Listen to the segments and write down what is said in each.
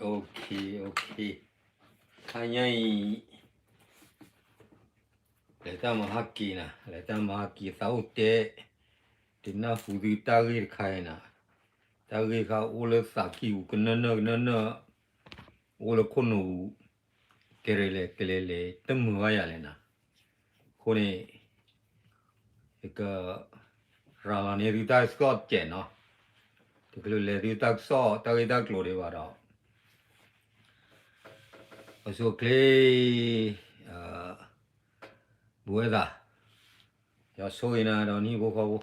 OK, OK, ခါညါအံၤ လဲၤတၢ်မၤဟါက့ၤနၤ, လဲၤတၢ်မၤဟါက့ၤ သးအိၣ်တဲ ဒုးနၢ်ဟူသုတၢ်ဂ့ၢ်တခါအံၤနၤ, တၢ်ဂ့ၢ်တခါအိၣ်လၢသးကံၢ်ပူၤကနၢၣ်နၢၣ်ကနၢၣ်နၢၣ်, အိၣ်လၢခိၣ်နူာ်ပူၤ, ကဲရဲၣ်လဲၣ်ကလဲၤလဲၤ တမုာ်ဘၣ်ယၤလဲၣ်နၤ, အဃိန့ၣ် ယက ရၤလီၤန့ၢ်သုတၢ်ကစီၣ်တစဲးနီၤ, တချုးလဲၤသုတၢ်ကစီၣ်တၢ်ဂ့ၢ်တၢ်ကျိၤဒံးဘၣ်ဒီး အဆိအချ့ ပဝဲသး ယွၤဆိၣ်ဂ့ၤနၤဒီးနဟံၣ်ဖိဃီဖိ,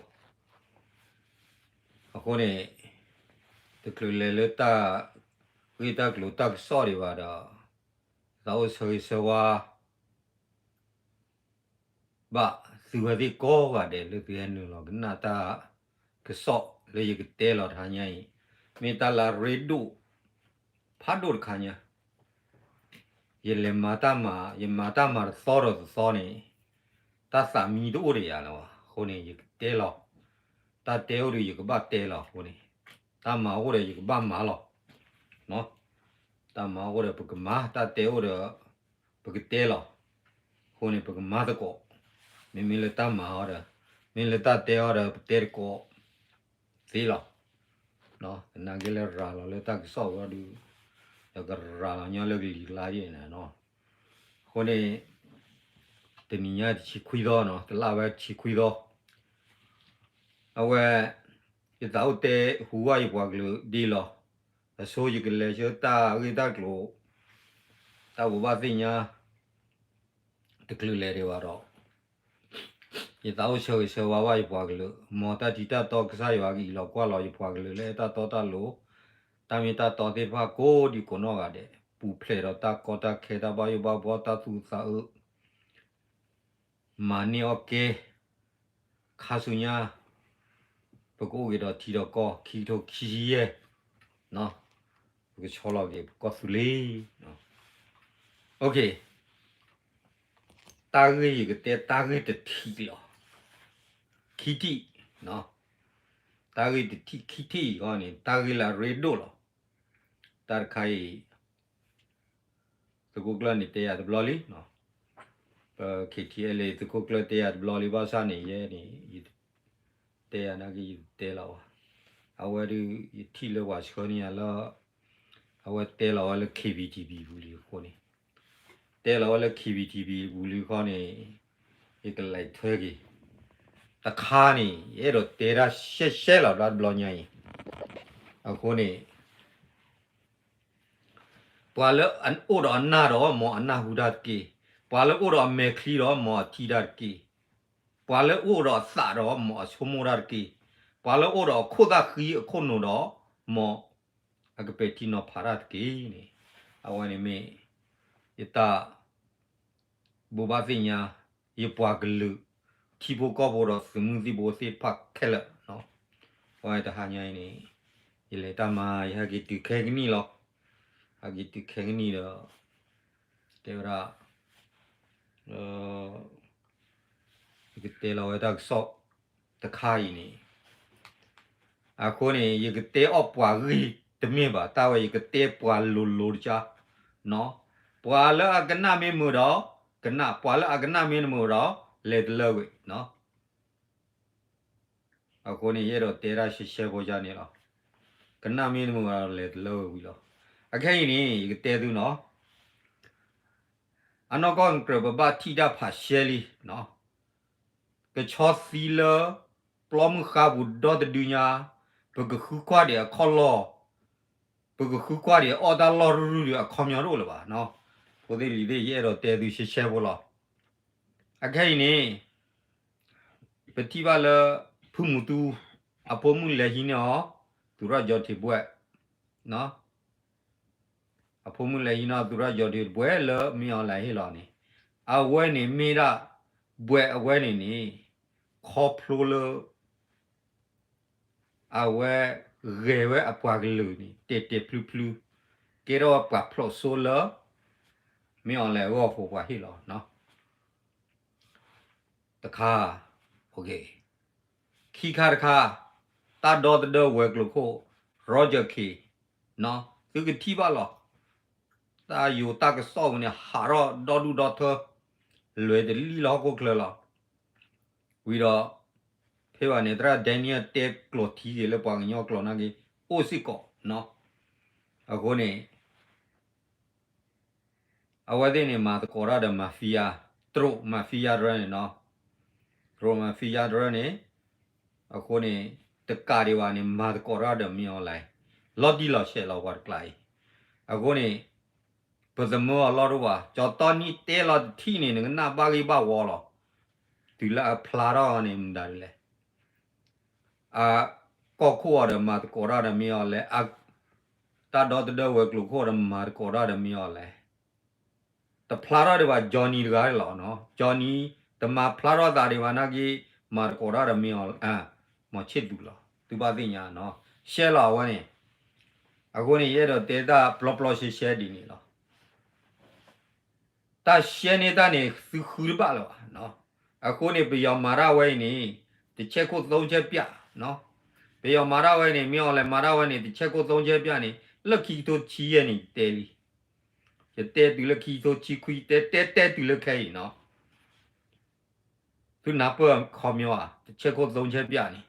အဃိန့ၣ် တချုးလဲၤလၢတၢ်ဂ့ၢ်တၢ်ကျိၤတၢ်ကစီၣ်ဒံးဘၣ်ဒီး သးအိၣ်ဆၢဂ့ၤဆၢဝါ ဘၣ်သုဝဲသ့ၣ်ကိးဂၤဒဲးလၢသုဟဲနုာ်လီၤကနၣ်တၢ်ကစီၣ်လၢယကတဲလီၤတဟါညါအံၤ, မ့ၢ်တၢ်လၢအရ့ဒိၣ် ဖးဒိၣ်တခါညါ, ယလဲၤမၤတၢ်မၤ ယမၤတၢ်မၤတသီဒီးတသီန့ၣ် တၢ်သးမံတအိၣ်ဒီးယၤလၢၤဘၣ်, အဃိန့ၣ် ယကတဲလီၤ, တၢ်တဲအိၣ်ဒီးယကဘၣ်တဲလီၤ, အဃိန့ၣ် တၢ်မၤအိၣ်ဒီးယကဘၣ်မၤလီၤ, တၢ်မၤအိၣ်ဒီးပကမၤ, တၢ်တဲအိၣ်ဒီး ပကတဲလီၤ, အဃိန့ၣ် ပကမၤသကိး, မ့မ့ၢ်လၢတၢ်မၤအီၤဒီး, မ့ၢ်လၢတၢ်တဲအီၤဒီး ပတဲသကိးသ့လီၤ, သနာ်က့လၢရၤလီၤလၢတၢ်ကစီၣ်ဝဲဒုး, ဒီးကရၤလီၤညီလၢကလံၤကျါယဲၢ်န့ၣ်နီၤ, အဃိန့ၣ် တနံၤညါတဆံခွံသီနီၤ, တလါဝဲတဆံခွံသီ, အဝဲ ယသးအိၣ်တဲဟူဝဲယပှၤကလုာ်ဒ်လီၤ, အဆိယကလဲၤဆှၢတၢ်ဂ့ၢ်တၢ်ကျိၤ တၢ်ဘိးဘၣ်သ့ၣ်ညါ တချုးလဲၤဒံးဘၣ်ဒီး, ယသးအိၣ်ဆၢဂ့ၤဆၢဝါဘၣ်ယပှၤကလုာ်, မ်တၢ်ထံတၢ်တီကစၢ်ယွၤကအံးလီၤကွၢ်လီၤယပှၤကလုာ်လၢအဲၣ်တၢ်တီတၢ်လိၤ, တၢ်မ့ၢ်တၢ်တီသ့ၣ်တဖၣ်ကိးဒံကိးနီၢ်ဂၤဒဲး, ပူၤဖျဲးဒီးတၢ်ကီတၢ်ခဲ တၢ်ဘၣ်ယိၣ်ဘၣ်ဘှီ တၢ်သူၣ်အုးသးအုး မၤန့ၢ်အီၣ်ကဲ, ခါဆူညါ ပကအိၣ်က့ၤဒီးထံဒီးကီၢ် ခံကထိခံဆံယဲၢ်, ပကဆီလီၤက့ၤပကီၢ်သူလ့ၤ, OK, တၢ်ဂ့ၢ်ယကတဲတၢ်ဂ့ၢ်တထံၣ်လီၤ, ခံထံၣ်, တၢ်ဂ့ၢ်တထံၣ်ခံထံၣ်အံၤဃီန့ၣ် တၢ်ဂ့ၢ်လၢအရ့ဒိၣ်လီၤ, တၢ်တခါအံၤ သုးခိၣ်ကျၢၢ်န့ၣ်တဲယၤတဘျီလံ, ပ KTLA သုးခိၣ်ကျၢၢ်တဲယၤတဘျီလံ ဘၣ်ဆၣ်န့ၣ် ယဲန့ၣ် ယတဲယၤနာ်က့ ယတတဲလီၤဘၣ်, အဝဲဒုး ယထံၣ်လၢပှၤဆှၢန့ၢ်ယၤလၢ အဝဲတဲလီၤဝဲလၢ KBTV ပူၤလံအဃိန့ၣ်, တဲလီၤဝဲလၢ KBTV ပူၤလံဃီန့ၣ် ယကလဲၤထွဲက့ၤ, တခါန့ၣ် ယအဲၣ်ဒိးတဲတၢ်ရှဲရှဲလီၤ ဘျီတဘျီညါအံၤ, အဃိန့ၣ် ပှၤလၢအအိၣ်ဒီးအနၢ်ဒီး မ်အနၢ်ဟူတၢ်တက့ၢ်. ပှၤလၢအိၣ်ဒီးအမဲာ်ချံဒီး မ်အထံၣ်တၢ်တက့ၢ်. ပှၤလၢအိၣ်ဒီးအသးဒီး မ်အဆိကမိၣ်တၢ်တက့ၢ်. ပှၤလၢအိၣ်ဒီးအခိၣ်သၣ်ဃံအခိၣ်နူာ်ဒီး မ်အကပဲာ်ထံနီၤဖးတၢ်တက့ၢ်န့ၣ်, အဝဲန့ၣ်မ့ၢ် ယတၢ် ဘိးဘၣ်သ့ၣ်ညါ ယပှၤကလုာ် ထံဖိကီၢ်ဖိဒီးသုးမုၢ်သံၣ်ဘိသ့ၣ်တဖၣ်ခဲလၢာ်, ပဝဲတဟါညါအံၤန့ၣ် ယလဲၤတၢ်မၤ ယဟဲက့ၤတုၤခဲကနံၣ်လီၤ. ဟဲက့ၤတုၤခဲကနံၣ်ဒီး တဲဝဲဒၣ် ယကတဲလီၤဝဲတၢ်ကစီၣ်တခါအံၤန့ၣ် အဃိန့ၣ် ယကတဲအီၣ်ပှၤဂ့ၢ်တမ့ၢ်ဘၣ်, တၢ်ဝဲယကတဲပှၤလိၤလိၤတကါ, ပှၤလၢအကနၣ်မ့ၢ်မုာ်ဒီး ကနၣ်, ပှၤလၢအကနၣ်မ့ၢ်တမုာ်ဒီး လဲၤတလၢဝံၤ, အဃိန့ၣ် ယအဲၣ်ဒိးတဲတၢ်ရှဲရှဲဖိယါန့ၣ်လီၤ. ကနၣ်မ့ၢ်တမုာ်ဒီး လဲၤတလၢဝံၤလီၤ. အခဲအံၤန့ၣ် ယကတဲသုနီၤ, အနီၢ်ကီၢ်ကရၢၢ် ပဘၣ်ထံၣ်တၢ်ဖးရှဲလံ, ကဆီသံလၢ ပျီမုၢ်ဃါပူၤဒီတဒုညါ, ပကဃုကွၢ်ဒံးအခီၣ်လီၢ်, ပကဃုကွၢ်ဒံးအီၣ်တၢ်လီၢ်ရုၢ်ရုၢ်ဒီးအခီပညီတအိၣ်လၢၤဘၣ်. ဖိသ့ၣ်လံၤသ့ၣ် ယအဲၣ်ဒိးတဲသုရှဲရှဲဖိလီၤ. အခဲအံၤန့ၣ် ပထံၣ်ဘၣ်လၢ ဖုမူတူ အဖိမုၣ်လဲၤဟံးန့ၢ်အီၤ သူရၢ်ကၠီထံးဘွဲ့, အဖိမုၣ်လဲၤဟံးန့ၢ်အီၤ သူရၢ်ကၠီထံးဘွဲ့လၢ မ့ၢ်အီၤလဲၤဟ့ၣ်လီၤန့ၣ်, အဝဲန့ၣ်မ့ၢ်ဒၣ် ဘွဲ့အဝဲန့ၣ်န့ၣ် ခီဖျိလၢ အဝဲဂဲၤဝဲအပှၤကလုာ်န့ၣ် တဲာ်တဲာ်ဖျုဖျု, ကဲထီၣ်ဝဲပှၤဖျိးစိလၢ မ့ၢ်အီၤလဲၤအဂီၢ်အဃိ ပှၤဟ့ၣ်လီၤ တခါ, ခံခါတခါ, တၢ်ဒီသဒၢဝဲၤကျိၤခိၣ် Roger Khin, သုကထံၣ်ဘၣ်လီၤ. တၢ်ယိၤတၢ်ကစီၣ်ပူၤန့ၣ် ဟးထီၣ်ဒီဒူၣ်ဒီထၢ လွဲၤတလံၣ်လၢဟီၣ်ခိၣ်ချၢလီၤ. ဝံၤဒီး ဖဲဘၣ်န့ၣ် သရၣ် Daniel တဲကျိာ်ထံက့ၤလၢပှၤကညီကျိာ်နာ်က့ အိၣ်စ့ၢ်ကီးနီၤ. အဃိန့ၣ် အဝဲသ့ၣ်န့ၣ် မၤသကိးတၢ်ဒီး mafia, တရူး mafia တရၢန့ၣ်နီၤ, တရူး mafia တရၢန့ၣ်, အဃိန့ၣ် တကးဒံးဘၣ်န့ၣ် မၤသကိးတၢ်ဒီး မင်းအောင်လှိုင် လီၤတံၢ်လီၤဆဲးလီၤပှၤတကျါအံၤ. အဃိန့ၣ် ပသမၢအီၤလီၢ်တအိၣ်ဘၣ်, ကၠီတီနံတဲလီၤတထံၣ်န့ၣ် နကနၣ်ဘၣ်ဂ့ၢ်ဘၣ်ဝီလီၤ. တုၤလၢအဖျါထီၣ်န့ၣ် မတၤဒ်လဲၣ် အကီၢ်ခိၣ်အီၤဒီးမၤသကိးတၢ်ဒီးမ့ၢ်အီၤလဲၣ်, တၢ်ဒီသဒၢဝဲၤကျိၤခိၣ်ဒီးမၤသကိးတၢ်ဒီးမ့ၢ်အီၤလဲၣ်. တဖျါထီၣ်ဒံးဘၣ် Johnny တဂၤလီၤနီၤ, Johnny တမၤဖျါထီၣ်သးဒံးဘၣ်နာ်က့ မၤသကိးတၢ်ဒီးမ့ၢ်အီၤ, မီၤဆ့ၣ်သူးလီၤ, သုဘၣ်သ့ၣ်ညါနီၤ, ရှဲလီၤအဝဲန့ၣ်. အဃိန့ၣ် ယအဲၣ်ဒိးတဲတၢ်ပျီပျီရှဲရှဲဒ်န့ၣ်လီၤ. တၢ်ရှဲန့ၢ်တၢ်န့ၣ် သုဃုတဘၣ်လၢၤဘၣ်နီၤ. အဃိန့ၣ် ပယီၤမၤတၢ်ဝဲအံၤန့ၣ် တစ်ချက်ခုတ် သုံးချက်ပြနီၤ. ပယီၤမၤတၢ်ဝဲန့ၣ် မ့ၢ်အီၤလဲၤမၤတၢ်ဝဲန့ၣ် တစ်ချက်ခုတ် သုံးချက်ပြန့ၣ် လၢခံကထိဆံယဲၢ်န့ၣ် ယတဲလံ. ယတဲတုၤလၢခံကထိဆံခွံ တဲတဲတဲတုၤလၢခဲအံၤနီၤ. သုနၢ်ပၢၢ်ခီပညီဧါ, တစ်ချက်ခုတ် သုံးချက်ပြန့ၣ်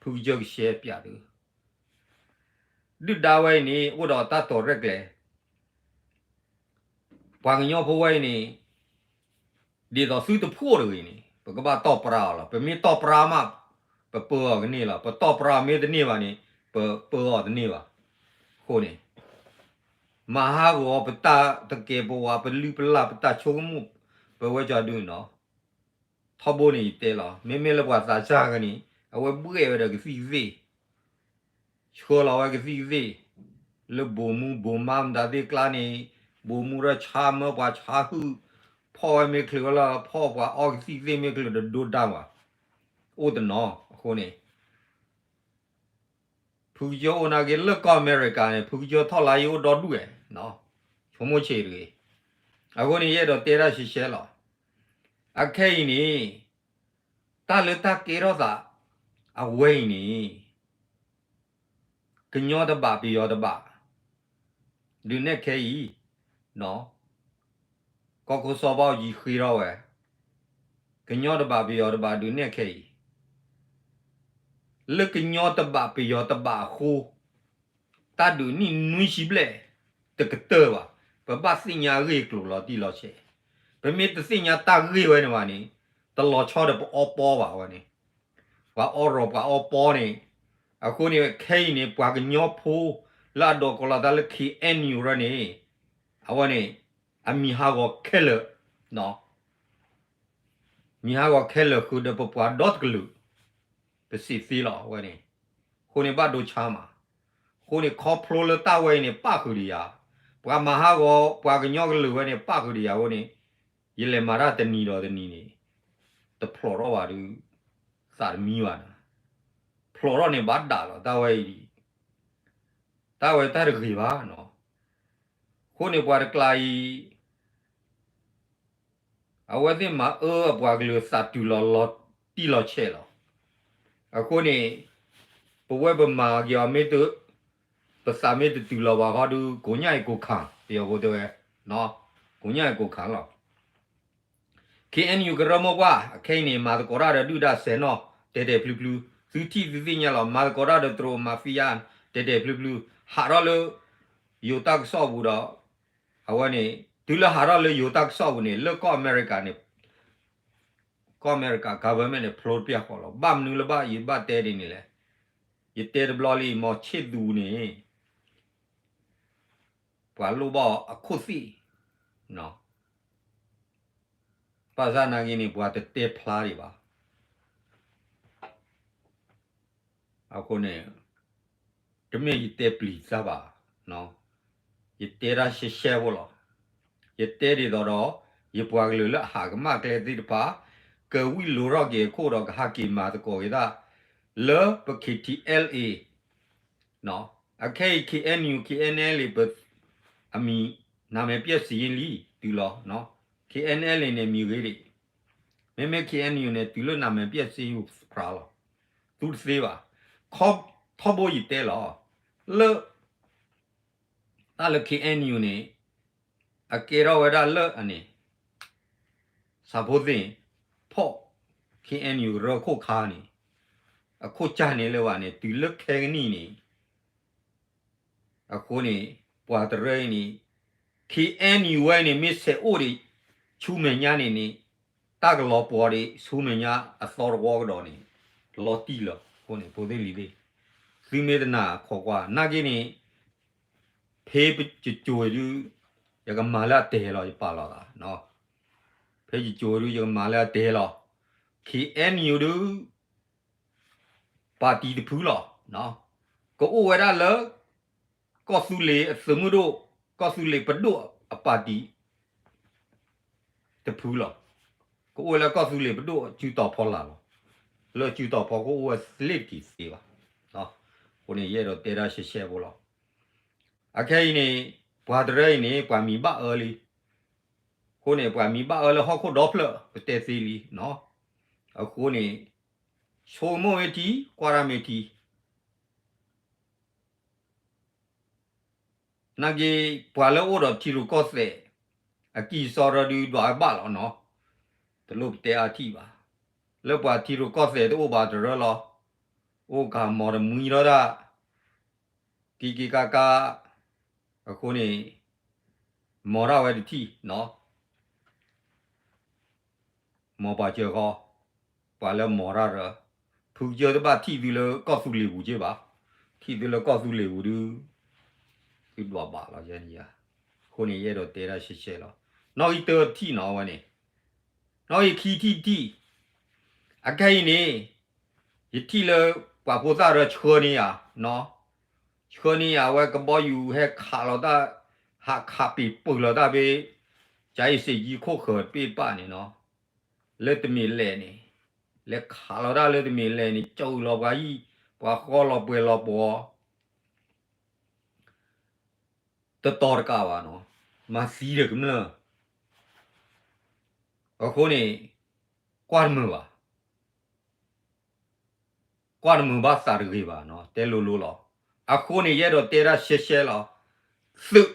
ဖုကစၢၢ်ကရှဲပြဒုး ဒုၣ်ဒါဝဲအံၤန့ၣ် အိၣ်ဒီးတၢ်တီၤရဲၣ်ကျဲၤ, ပှၤကညီဖိဝဲအံၤန့ၣ် ဒ်သိးသုတဖှိၣ်တဂ့ၤန့ၣ် ပကဘၣ်တီၢ်ပြၢအီၤလီၤ. ပမ့ၢ်တီၢ်ပြၢမး ပပၢအီၤကန့ၢ်လီၤ. ပတီၢ်ပြၢမ့ၢ်တန့ၢ်ဘၣ်န့ၣ် ပပၢအီၤတန့ၢ်ဘၣ်. အဃိန့ၣ် မၤဟးဂီၤပတၢ်တကဲပဝး ပလုၢ်ပလၢ် ပတၢ်ဆိကမိၣ် ပဝဲကၠီဒုနီၤ. ထီဘိန့ၣ်ယတဲလီၤ မ့မ့ၢ်လၢပှၤသးစၢ်ဂၤန့ၣ် အဝဲဘှဲၣ်ဝဲဒီးကသံၣ်ကသ့ၣ်, ဆှၢလီၤဝဲကသံၣ်ကသ့ၣ် လၢဘိၣ်မူဘိၣ်မါမတၤသ့ၣ်ကျါန့ၣ်, ဘိၣ်မူဒီးဆါမၢပှၤဆါဟုၣ်, ဖီၣ်ဝဲမ့ၢ်ချုးဝဲလၢ ဖီၣ်ပှၤအီကသံၣ်ကသ့ၣ်မ့ၢ်ချုးတဒိတၢ်ဘၣ်. အိၣ်တနီၤအဃိန့ၣ် ဖုကစၢၢ်အိၣ်နာ်က့လၢကီၢ်အမဲရကၤန့ၣ် ဖုကစၢၢ်ထီၣ်လါယအိၣ်ဒီဒူၣ်ဝဲ, ဆိကမိၣ်ဆံးတဂ့ၤ. အဃိန့ၣ် ယအဲၣ်ဒိးတဲတၢ်ရှဲရှဲလီၤ. အခဲအံၤန့ၣ် တၢ်လၢတၢ်ကဲထီၣ်သး အဝဲအံၤန့ၣ် ကညီတဘၣ်ပယီၤတဘၣ် ဒုးနဲၣ်ခဲအံၤ ကီၢ်ခိၣ်စီၤဘၣ်အူကၠံဃ့ထီၣ်ဝဲ, ကညီတဘၣ်ပယီၤတဘၣ်ဒုးနဲၣ်ခဲအံၤ, လၢကညီတဘၣ်ပယီၤတဘၣ်အဃိ တၢ်ဒုးနံၣ်နွံဆံဘျဲၣ် တကတၢၢ်ဘၣ်. ပဘၣ်သ့ၣ်ညါအဂ့ၢ်အကျိၤလီၤတံၢ်လီၤဆဲး, ပမ့ၢ်တသ့ၣ်ညါတၢ်ဂ့ၢ်ဝဲန့ၣ်ဘၣ်န့ၣ် တလီၤဆီဒီးပအီပီဘၣ်ဝဲန့ၣ်, ပှၤအီရီၣ်ပှၤအီပီန့ၣ်. အဃိန့ၣ် ခဲအံၤန့ၣ် ပှၤကညီဖိ လၢအဒိးကိးလီၤသးလၢ K N U ရၢန့ၣ် အဝဲန့ၣ် အမံၤဟးဂီၤခဲလၢာ် မံၤဟးဂီၤခဲလၢာ်ဃုာ်ဒီးပပှၤဒီတကလုာ် ပစံးသ့လီၤဝဲန့ၣ်. အဃိန့ၣ်ဘၣ်ဒိဆါမး, အဃိန့ၣ်ခီဖျိလၢတၢ်ဝဲအံၤန့ၣ် ပၣ်ဃုာ်ဒီးယၤ, ပှၤမၤဟးဂီၤ ပှၤကညီကလုာ်ဝဲန့ၣ် ပၣ်ဃုာ်ဒီးယၤအဃိန့ၣ်, ယလဲၤမၤတၢ်တနံၤဒီးတနံၤန့ၣ် တဖျိးထီၣ်ဘၣ်ဒုး သးတမံဘၣ်နၤ, ဖျိးထီၣ်န့ၣ်ဘၣ်ဒၣ်လီၤ တၢ်ဝဲအံၤ, တၢ်ဝဲတၢ်တဂ့ၤဘၣ်နီၤ. အဃိန့ၣ်ပှၤတကျါအံၤ အဝဲသ့ၣ်မၤအၢအပှၤကလုာ်သးတုၤလီၤလီၤတံၢ်လီၤဆဲးလီၤ. အဃိန့ၣ် ပဝဲပမၤက့ၤအီၤမ့ၢ်တ ပသးမ့ၢ်တတုၤလီၤဘၣ်ဃီဒုး ကိညၣ်အံၤကိခၣ် ပယီၤဖိတဲဝဲ, ကိညၣ်အံၤကိခၣ်လီၤ. K N U ကရၢမိၢ်ပှၢ် အခဲအံၤန့ၣ် မၤသကိးတၢ်ဒီးဒုၣ်ဒါစဲၤနီၣ် တဲာ်တဲာ်ဖျုဖျု, သုထံၣ်သုသ့ၣ်ညါလီၤ မၤသကိးတၢ်ဒီးတရူး mafia တဲာ်တဲာ်ဖျုဖျု, ဟးထီၣ်လၢ ယိၤတၢ်ကစီၣ်ပူၤဒီး အဝဲန့ၣ် တုၤလၢဟးထီၣ်လၢယိၤတၢ်ကစီၣ်ပူၤန့ၣ် လၢကီၢ်အမဲရကၤန့ၣ် ကီၢ်အမဲရကၤ government န့ၣ် ဖျိတပျၢ်ဃီလီၤ. ဘၣ်မနုၤလၢဘၣ်ယဘၣ်တဲဒ်န့ၣ်လဲၣ်. ယတဲတဘျီလံ မီၤဆ့ၣ်သူးန့ၣ် ပှၤလိၣ်ဘၣ်အခိၣ်သ့ၣ်, ဘၣ်ဆၣ်နာ်က့န့ၣ် ပှၤတတဲဖျါဒံးဘၣ်. အဃိန့ၣ် တမ့ၢ်ယတဲပျံၤတၢ်ဘၣ်, ယတဲတၢ်ရှဲရှဲဖိလီၤ. ယတဲဒ်သိးဒီး ယပှၤကလုာ်လၢအဟးကမၣ်ကျဲသ့ၣ်တဖၣ် ကဝံၣ်လိာ်ထီၣ်က့ၤအခိၣ်ဒီးကဟးက့ၤမၤသကိးက့ၤတၢ် လၢပ K T L A အခဲအံၤ K N U K N L A ပ အမံၤ နာမည်ပျက်စာရင်းလံ တုၤလီၤ, K N L A န့ၣ်မံၤဂ့ၤဒံး, မ့မ့ၢ် K N U န့ၣ် တုၤလၢနာမည်ပျက်စာရင်း ဖြါလီၤ, သူတသ့ဘၣ်. ထီဘိယတဲလီၤ လၢ တၢ်လၢ K N U န့ၣ် အကဲထီၣ်ဝဲဒၣ်လၢအန့ၣ် စၢ်ဖိသ့ၣ် ဖီၣ် ခ့ၣ်အဲၣ်ယူၣ် ကရၢခိၣ်ခါန့ၣ် အခိၣ်ကၢ်န့ၣ်လၢၤဘၣ်န့ၣ် တုၤလၢခဲကနံၣ်န့ၣ် အဃိန့ၣ် ပှၤတရၢအံၤန့ၣ် ခ့ၣ်အဲၣ်ယူၣ်ဝဲန့ၣ် မ့ၢ်ဆဲးအိၣ်ဒံး ဆူမဲာ်ညါန့ၣ်န့ၣ် တၢ်ကလီၤပှီၤဒံး ဆူမဲာ်ညါအသီတဝီကဒီးန့ၣ် လီၤတံၢ်လီၤ. အဃိန့ၣ် ဖိသ့ၣ်လံၤသ့ၣ် သုမ့ၢ်တနာ်ခိးကွၢ် နာ်က့န့ၣ် ဖဲယကိၤဒုး ယကမၤလၢအတဲာ်လီၤ ယပာ်လီၤသး, ဖဲယကိၤဒုး ယကမၤလၢအတဲာ်လီၤ. ခ့ၣ်အဲၣ်ယူၣ်ဒုး ပၣ်တံၣ်တဖုလီၤ. ကအိၣ်ဝဲဒၣ်လၢ ကီၢ်သူလ့ၤအသုးမုၢ်ဒိၣ် ကီၢ်သူလ့ၤပဒိၣ်အပၣ်တံၣ် တဖုလီၤ. ကအိၣ်ဝဲလၢကီၢ်သူလ့ၤပဒိၣ်အစုတီၤဖီလာ်လီၤ. လၢစုတီၤဖီကအိၣ်ဝဲသ့ၣ်တက့ၤသ့ဘၣ်. အဃိန့ၣ် ယအဲၣ်ဒိးတဲဒၣ်ရှဲရှဲဖိလီၤ. အခဲအံၤန့ၣ် ပှၤတရၢအံၤန့ၣ် ပှၤမံၤဘၣ်အၢလံ. အဃိန့ၣ် ပှၤမံၤဘၣ်အၢလၢဟီၣ်ခိၣ်ဒီဖျၢၣ် ပတဲသ့လံ. အဃိန့ၣ် ဆိကမိၣ်မ့ၢ်ထံ ကွၢ်တၢ်မ့ၢ်ထံ နာ်က့ ပှၤလၢအိၣ်ဒီးထံရူၢ်ကီၢ်သဲး အကံၢ်စီရၢဒုးဒွးဝဲဘၣ်လီၤနီၤ. တလိၣ်ပတဲအါထံၣ်ဘၣ်. လၢပှၤထံရူၢ်ကီၢ်သဲးတအိၣ်ဘၣ်တရၢလီၤ. အိၣ်ကမီၤတမှံထီၣ်ဒၣ် က့က့ကါကါ အဃိန့ၣ် မီၤဒၣ်ဝဲတထံၣ်နီၤ. မီၤပှၤစၢၤဃီ, ပှၤလၢမီၤတၢ်ရၢ, ဖုကစၢၢ်တဘၣ်ထံၣ်သုလၢကီၢ်သူလ့ၤပူၤက့ဘၣ်, ထံၣ်သုလၢကီၢ်သူလ့ၤပူၤဒုး သုဒွးဘၣ်လီၤယဲန့ၣ်ယၤ. အဃိန့ၣ် ယအဲၣ်ဒိးတဲဒၣ်ရှဲရှဲလီၤ. နီၣ်ဂံၢ်တၢထံၣ်နီၤဝဲန့ၣ်, နီၣ်ဂံၢ်ခံထံၣ်တထံၣ်, အခဲအံၤန့ၣ် ယထံၣ်လၢပှၤဖိသၣ်ရၢဆှၢန့ၢ်ယၤနီၤ, ဆှၢန့ၢ်ယၤဝဲကဘီယူၤဟဲခးလီၤတၢ်, ဟးခးပ့ၤပၢၢ်လီၤတၢ်ဖဲ ကၠၤအ့ၣ်စ့ၣ်ကံခိၣ်ဃၢၤတဘ့ၣ်တဖၣ်န့ၣ်နီၤ, လၢတမ့ၢ်လဲၣ်န့ၣ်, လဲၤခးလီၤတၢ်လၢတမ့ၢ်လဲၣ်န့ၣ် ကၠီအုၣ်လီၤပှၤဟံၣ်, ပှၤဃီလီၤပှဲၤလီၤပှီၤ တတီၤတကးဘၣ်နီၤ, မၤသံဒီးကမျၢၢ်, အဃိန့ၣ် ကွၢ်တမုာ်ဘၣ်, ကွၢ်တမုာ်ဘၣ်သးတဂ့ၤဘၣ်နီၤ, တဲလိၤလိၤလီၤ. အဃိန့ၣ် ယအဲၣ်ဒိးတဲဒၣ်ရှဲရှဲလီၤ. သုး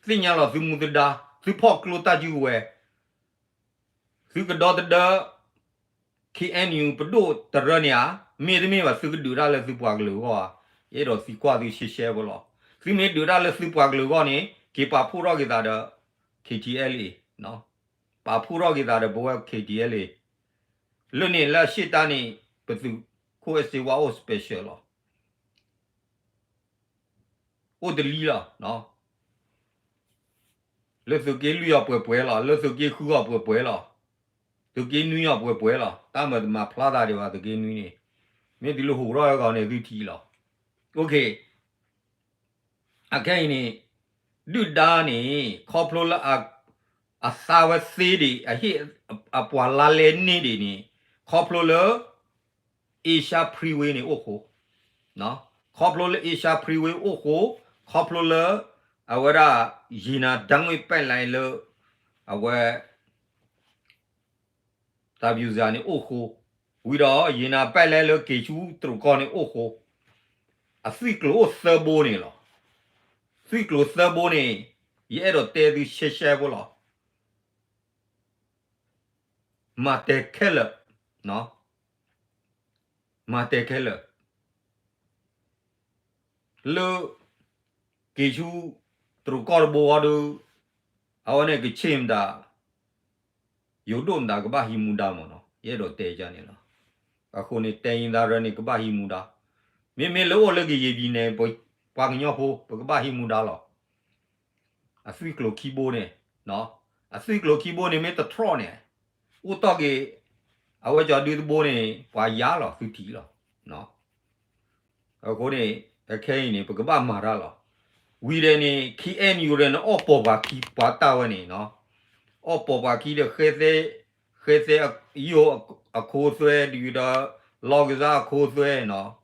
သ့ၣ်ညါလီၤသုမူသဒါ, သုဖီၣ်ကျိတၢ်စုကဝဲၤ, သုကဒီသဒၢ ခ့ၣ်အဲၣ်ယူၣ် ပဒိၣ်တရၢန့ၣ်ဧါ, မ့တမ့ၢ်ဘၣ် သုကဒုးတၢ်လၢသုပှၤကလုာ်အဂီၢ်ဧါ, ယအဲၣ်ဒိးသံကွၢ်သုရှဲရှဲဖိလီၤ. သုမ့ၢ်ဒုးတၢ်လၢသုပှၤကလုာ်အဂီၢ်န့ၣ် က့ၤပာ်ဖှိၣ်ထီၣ်က့ၤသးဒီး ခ့ၣ်ထံၣ်အဲၣ်လ့ၣ်, ပာ်ဖှိၣ်ထီၣ်က့ၤသးဒီးပဝဲ ခ့ၣ်ထံၣ်အဲၣ်လ့ၣ်, လၢန့ၣ်လၢအရှေ့တၢ်န့ၣ် ပသုးခိၣ်အဲၣ်စ့ဝါအိၣ် special လီၤ. အိၣ်တလံလီၤ. လၢသုးက့လွံၢ်အီၤပှဲၤပှဲၤလီၤ, လၢသုးက့ဃုအီၤပှဲၤပှဲၤလီၤ, သုးက့နွံအီၤပှဲၤပှဲၤလီၤ. တၢ်မၤတမၤဖျါသးဒံးဘၣ် သုးက့နွံန့ၣ်, မ့ၢ်တုၤလၢဟူးထီၣ်ဝဲဂီၤန့ၣ် သုထံၣ်လီၤ. အခဲအံၤန့ၣ် ဒုၣ်ဒါန့ၣ် ခီဖျိလၢ အသါဝဲသ့ဒံး အဟ့ၣ်အပှၤလါလဲန့ၢ်ဒံးန့ၣ် ခီဖျိလၢ Asia Freeway န့ၣ်အိၣ်ဃိ, ခီဖျိလၢ Asia Freeway အိၣ်ဃိ, ခီဖျိလၢ အဝဲဒၣ် ရေနံတံခွံပဲၣ်လဲၣ်လၢ အဝဲ သးပူၤစၤန့ၣ်အိၣ်ဃိ, ဝံၤဒီး ရေနံပဲၣ်လဲၣ်လၢက့ၤဆူတရူးကီၢ်န့ၣ်အိၣ်ဃိ, အသွံၣ်ကျိၤအိၣ်သၢဘိန့ၣ်လီၤ. သွံၣ်ကျိၤသၢဘိန့ၣ် ယအဲၣ်ဒိးတဲသုရှဲရှဲဖိလီၤ. မၤတဲခဲလၢာ်, မၤတဲခဲလၢာ် လၢ က့ၤဆူ တရူးကီၢ်တဘိအီၤဒီး အဝဲန့ၣ်ကဆ့ၣ်မတၤ ယိၤဒိၣ်မတၤကဘၣ်ဟံးမူဒါမ့ၢ်နီၤ, ယအဲၣ်ဒိးတဲယၤန့ၣ်လီၤ. အဃိန့ၣ် တဲယံသးရၢန့ၣ် ကဘၣ်ဟံးမူဒါ, မ့မ့ၢ်လၢအိၣ်လၢကယံာ်ပံၤန့ၣ် ပှၤကညီဖိ ပကဘၣ်ဟံးမူဒါလီၤ. အသွံၣ်ကျိၤခံဘိန့ၣ်, အသွံၣ်ကျိၤခံဘိန့ၣ် မ့ၢ်တထီၣ်န့ၣ် အိၣ်တီၢ်က့ၤ အဝဲကၠီဒုတဘိန့ၣ် ပှၤယါလီၤ သုထံၣ်လီၤ. အဃိန့ၣ် အခဲအံၤန့ၣ် ပကဘၣ်မၤတၢ်လီၤ. ဝံၤဒီးန့ၣ် ခ့ၣ်အဲၣ်ယူၣ်န့ၣ် အီၣ်ပိာ်ပှၤခံပှၤတၢ်ဝဲန့ၣ်နီၤ, အီၣ်ပိာ်ပှၤခံဒီး ဃဲသဲ ဃဲသဲယိၤအခိသွဲ ဒ်ဒီး လီၢ်ကစၢ်အခိသွဲနီၤ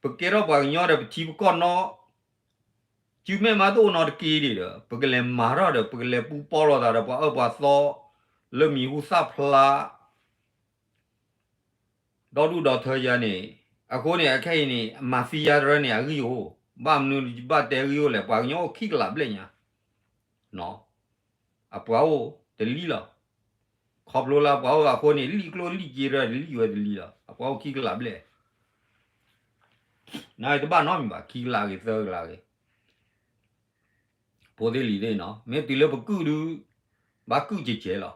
ပကဲထီၣ်ပှၤကညီဒီး ပထံပကီၢ်နီၣ်, စုမဲာ်မးတအိၣ်နီတက့ၢ်ဒံးဒီး ပကလဲၤမၤထီၣ်ဒီး ပကလဲၤပူၤပီၢ်လိာ်သးဒီး ပှၤအၢပှၤသီ လၢမံၤဟူသၣ်ဖျါ ဒီဒူၣ်ဒီထၢယၤန့ၣ် အဃိန့ၣ် အခဲအံၤန့ၣ် mafia တရၢန့ၣ် အဂံၢ်အိၣ်, ဘၣ်မနုၤဘၣ်တဲဂံၢ်အိၣ်လဲၣ်, ပှၤကညီအိၣ်ခံကလးဘျဲၣ်ညါ, အပှၤအိၣ်တလံလီၤ. ခီဖျိလၢပှၤအိၣ်အဃိန့ၣ် လံၣ်ကျိၣ်လံၣ်စ့တရၢ တလံဝဲတလံလီၤ. အပှၤအိၣ်ခံကလးဘျဲၣ်, နတဘၣ်နီတမံၤဘၣ်, ခံကလးဂ့ၤ သၢကလးဂ့ၤ ဖိသ့ၣ်လံၤသ့ၣ်နီၤ, မ့ၢ်တုၤလၢပကုၢ်ဒုး ဘၣ်ကုၢ်ကဲးကဲးလီၤ.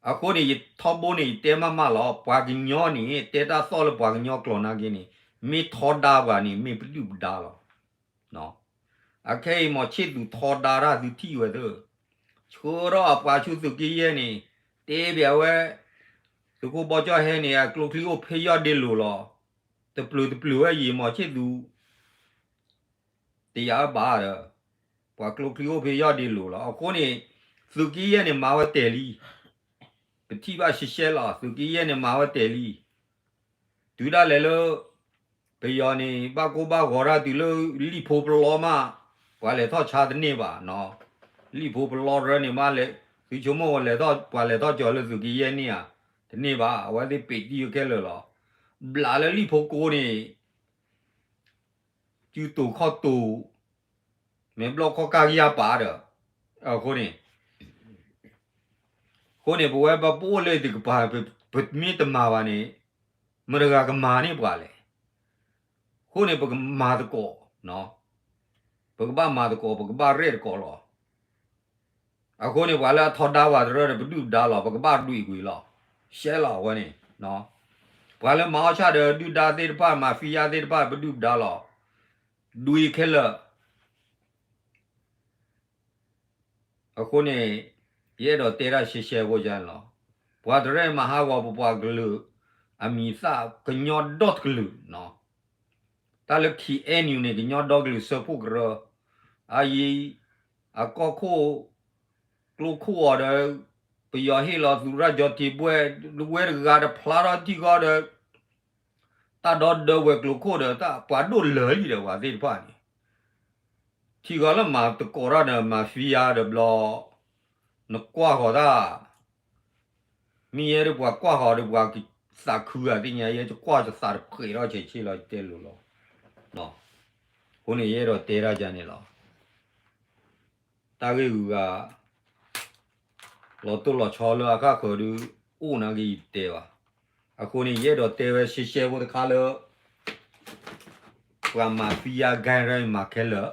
အဃိန့ၣ် ယထီဘိန့ၣ် ယတဲမးမးလီၤ. ပှၤကညီန့ၣ် တဲတၢ်သီၣ်လၢပှၤကညီကျိာ်နာ်က့န့ၣ် မ့ၢ်ထီဒါပှၤန့ၣ် မ့ၢ်ပဒုၣ်ပဒါလီၤ. အခဲအံၤ မီၤဆ့ၣ်သူးထီဒါတၢ် သုထံၣ်ဝဲသ့ၣ်, ဆှၢထီၣ်အပှၤဆူသုးက့ယဲၢ်န့ၣ် တဲဘၣ်ဝဲ သုးခိၣ်ဘီကၠီၣ်ဟဲန့ၣ် အကျိချံအိၣ်ဖဲယီၢ်ဒ့လိၤလီၤ. တပျုာ်တပျုာ်ဝဲယံၤ မီၤဆ့ၣ်သူး တယာ်ဝဲဘၣ်ဒီး ပှၤကျိချံအိၣ်ဖဲယီၢ်ဒ့လိၤလီၤ. အဃိန့ၣ် သုးက့ယဲၢ်န့ၣ် မၤဝဲတဲာ်လံ. ပထံၣ်ဘၣ်ရှဲရှဲလီၤ, သုးက့ယဲၢ်န့ၣ် မၤဝဲတဲာ်လံ. တုၤဒၣ်လဲာ်လၢ ပယီၤန့ၣ် ဘၣ်ကိၢ်ဘၣ်ဂီၤတၢ်တုၤလၢ လံၣ်ဖိပလီမး ပှၤလဲၤထီၣ်ဆါတန့ၢ်ဘၣ်နီၤ. လံၣ်ဖိပလီရၢန့ၣ်မးလဲၤ သုဆိကမိၣ်ဝဲလဲၤထီၣ် ပှၤလဲၤထီၣ်ကၠီၤလၢသုးက့ယဲၢ်န့ၣ်ဧါ, တန့ၢ်ဘၣ်, အဝဲသ့ၣ်ပ့းတံၢ်ဝဲခဲလၢာ်လီၤ. ဘျးလၢလံၣ်ဖိကိးန့ၣ် စုတိၤခီၣ်တိၤ မ့ၢ်ဘျီၣ်ခီၣ်ကၢ်ကယၢ်ပာ်ဒီး အဃိန့ၣ် အဃိန့ၣ် ပဝဲပအိၣ်လၢတကပၤ ပမ့ၢ်တမၤဘၣ်န့ၣ် မတဂၤကမၤန့ၢ်ပှၤလဲၣ်. အဃိန့ၣ် ပကမၤသကိး, ပကဘၣ်မၤသကိး ပကဘၣ်ရဲၣ်သကိးလီၤ. အဃိန့ၣ် ပှၤလၢအထီဒါပှၤတရၢဒီး ပဒုၣ်ပဒါလီၤ, ပကဘၣ်ဒွံးကွံာ်လီၤ. ရှဲလီၤအဝဲန့ၣ် ပှၤလၢမၤအီၣ်ဆၣ်ဒီး ဒုၣ်ဒါသ့ၣ်တဖၣ် mafia သ့ၣ်တဖၣ် ပဒုၣ်ပဒါလီၤ. ဒွံးခဲလၢာ် အဃိန့ၣ် ယအဲၣ်ဒိးတဲတၢ်ရှဲရှဲဖိယါန့ၣ်လီၤ. ပှၤတရၢမၤဟးဂီၤပပှၤကလုာ် အမံၤသၣ်ကညီဒီတကလုာ်နီၤ. တၢ်လၢ KNU န့ၣ် ကညီဒီကလုာ်စၢဖှိၣ်ကရၢ, အအံၤ အကီၢ်ခိၣ် ကျိခိၣ်အီၤဒီး ပယီၤဟ့ၣ်လီၤသုးရၢ်ကၠီၤထံးဘှဲၣ် ဝဲတဂၤတဖျါထီၣ်ထံၣ်ဃီဒီး တၢ်ဒီဒၢဝဲၤကျိၤခိၣ်ဒီး တၢ်ပှၤဒိၣ်လၢာ်လံဒီးပှၤသ့ၣ်တဖၣ်န့ၣ် ထံဂီၤလၢမၤသကိးတၢ်ဒီး mafia ဒီးဘျီ နကွၢ်ဃီၤတၢ် မ့ၢ်ယဲဒီးပှၤကွၢ်ဃီၤဒီးပှၤသးခုဂၤသ့ၣ်ညါ ယဲယကွၢ်ယသးတဖှဲးထီၣ်ဆဲးဆ့လီၤ ယတဲလိၤလီၤ. အဃိန့ၣ် ယအဲၣ်ဒိးတဲတၢ်ယါန့ၣ်လီၤ. တၢ်ဂ့ၢ်ဂုၤဂၤ လီၤတိၢ်လီၤဆီလၢအဃၣ်ဃၢၤဒုး အိၣ်နာ်က့ယတဲဘၣ်. အဃိန့ၣ် ယအဲၣ်ဒိးတဲဝဲရှဲရှဲဖိတခါလၢ ပှၤ mafia gang ရၢမၤခဲလၢာ်